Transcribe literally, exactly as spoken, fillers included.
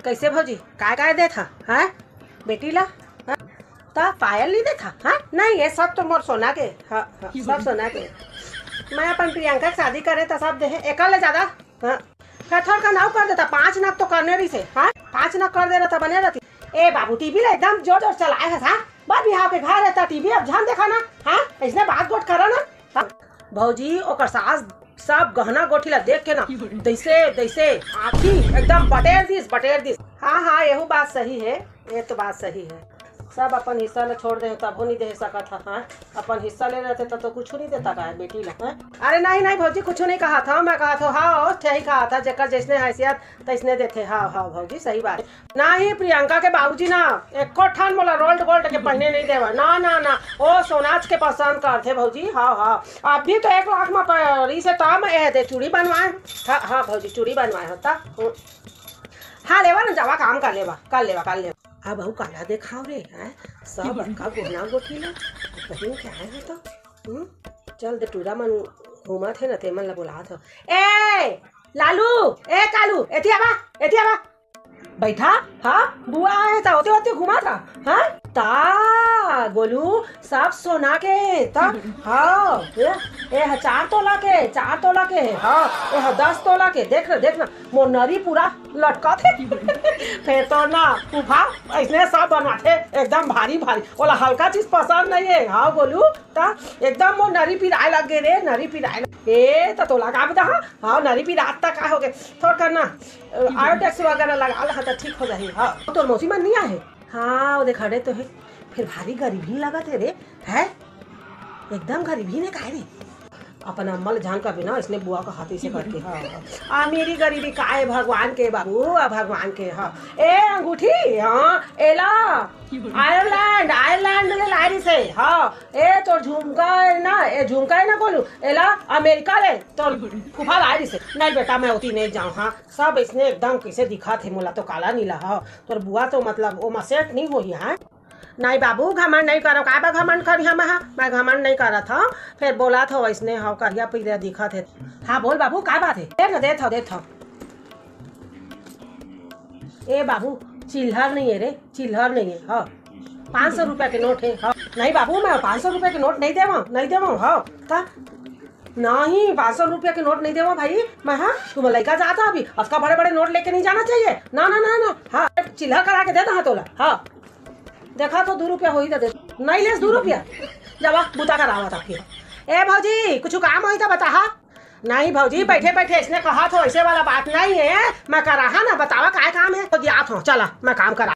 कैसे भौजी, काय काय देत हा, हाँ? बेटी ला, हाँ? त पायल नहीं देत हा, हाँ? नहीं, ये सब तो मोर सोना के, हाँ, हाँ, सब सोना के। मैं अपन प्रियंका के शादी करे त सब देहे, एकर ले ज्यादा, हाँ? फिर थोड़ कन अउ कर देता, पाँच नग तो करने रहिसे, हाँ? पाँच नग कर दे रहता, बने रहती। ए बाबू, टीवी ला एकदम जोर जोर चलाए हस, हाँ? बर बिहाव के घर रहता, टीवी अब झन देखा ना, हाँ? इसने बात गोठ करा ना, हाँ? भौजी, ओकर सास सब गहना गोठी ला देख के ना, तैसे, तैसे आँखी एकदम बटेर दिस, बटेर दिस। हाँ, हाँ, यहू बात सही है, ये तो बात सही है। सब अपन हिस्सा ला छोड़ दे, तभो नहीं दे सकत हा, हाँ? अपन हिस्सा ले रहते त तो कुछ नहीं देता का बेटी ला, हाँ? अरे नहीं, नहीं भौजी, कुछ नहीं कहा था, मैं कहा था, हाँ, ओ, सही कहा था, जेकर जैसने हैसियत तैसने देथे, हाँ, हाँ भौजी, सही बात। नहीं, प्रियंका के बाबूजी ना एको ठन मोला रोल्ड गोल्ड के पहने नहीं देवा, ना, ना, ना, ओ सोनाच के पसंद करथे भौजी, हाँ, हाँ। अभी तो एक लाख में पड़ी से, त मैं ए दे चूड़ी बनवाए, हाँ, हाँ भौजी, चूड़ी बनवाए हो त, हम्म। हाँ, लेवा ना, जावा, काम कर लेवा, कर लेवा, कर लेवा। अब अउ काला देखाव रे, हैं? सब बड़का गोहना गोठी ला पहिन के आए हो तो, हम्म? चल दे, टूरा मन घूमत हे ना, ते मन ला बोलात हो। ए, लालू, ए कालू, एती आवा, एती आवा। बैठा, हाँ? बुआ आए त होते होते घूमत हा, हाँ? ता, गोलू, सब सोना के, ता, हाँ, ए, ए, ह चार तोला के, चार तोला के, हाँ, ए, ह दस तोला के, देख ना, देख ना, मोर नरी पूरा लटकत हे। फेर तो ना, फूफा, ऐसने सब बनवाथे, एकदम भारी भारी, ओला हल्का चीज पसंद नहीं है, हाँ, गोलू, ता, एकदम मोर नरी पिराए लग गे रे, नरी पिराए लग, ए, त तोला का बता, हाँ, हाँ, नरी पिरात ता का हो गे, थोड़ कर ना, अ, आयोडेक्स वगैरह लगा ला, त ठीक हो जाही, हाँ, तोर मौसी मन नहीं आए? हाँ, वो देख, खड़े तो है, फिर भारी गरीबी लगत हे रे, है? एकदम गरीबी ने काय रे? अपन अम्मा ल जान करबे ना, इसने बुआ का हाथ इसे करके, हाँ, हाँ। आ, मेरी गरीबी काय भगवान के बाबू, आ, भगवान के, हाँ। ए, अंगूठी, हाँ, एला, आयरलैंड, आयरलैंड ले लाए रहिसे, हाँ। ए, तोर झुमका है ना, ए, झुमका है ना गोलू, एला, अमेरिका ले, तोर फूफा लाए रहिसे। नहीं बेटा, मैं ओती नहीं जाऊँ, हाँ। सब इसने एकदम कैसे दिखत हे, मोला तो काला नीला, हाँ। तोर बुआ तो मतलब, वो मा सेट नहीं होही, हाँ। नहीं बाबू, घमंड नहीं करो, काय बर घमंड करिहा मैं, हाँ? मैं घमंड नहीं करत हव, फिर बोलत हव, "इसने हव, करिया पीरिया दिखत हे।" हाँ, बोल बाबू, का बात हे? दे न, देत हव, देत हव। ए बाबू, चिल्हर नहीं है रे, चिल्हर नहीं है, हाँ। पाँच सौ रुपया के नोट है, हाँ। नहीं बाबू, मैं पाँच सौ रुपया के नोट नहीं देवं, नहीं देवं, हाँ। ता नहीं, पाँच सौ रुपया के नोट नहीं देवं भाई, मैं, हाँ। तुम लइका जाता अभी, अतका बड़े बड़े नोट लेके नहीं जाना चाहिए। ना, ना, ना, ना, हाँ, चिल्हर करा के दे दहा तोला, हाँ। देखा तो दू रुपया होही त दे। नहीं लेस दू रुपया। जावा, बुता करावा था फिर। ए भौजी, कुछ काम होही त बताहा। नहीं भौजी, बैठे बैठे इसने कहा तो ऐसे वाला बात नहीं है। मैं कराहा ना, बतावा काय काम है? तो दिया था, चला, मैं काम करा।